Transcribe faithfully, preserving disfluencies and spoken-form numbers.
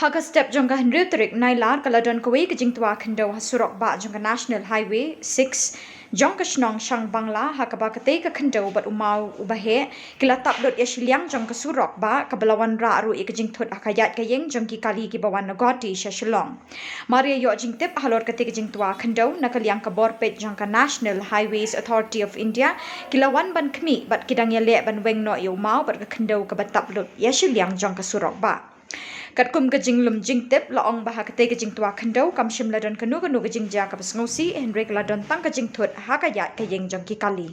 Ha ka step jong ka hynriew tarik Nailar ka la don kawei ka jingtwa khyndew ha surok bah jong ka National Highway jong ka shnong Shangbangla ha kaba katei ka khyndew bad u maw uba heh ki la tap lut ia shiliang jong ka surok bah kaba la wanrah ruh ia ka jingthut ha ka iaid ka iing jong ki kali kiba wan na Guwahati sha Shillong. Mar ia ioh jingtip halor katei ka jingtwa khyndew, na ka liang ka bor peit jong ka National Highways Authority of India ki la wan ban khmih bad ki dang ialeh ban weng noh ia u maw bad ka khyndew kaba tap lut ia shiliang jong ka surok bah. Katkum ka jinglum jingtip la ong ba ha katei ka jingtwa khyndew kam shym la don kano kano ka jingjia kaba sngewsih hynrei ka la don tang ka jingthut ha ka iaid ka iing jong ki kali.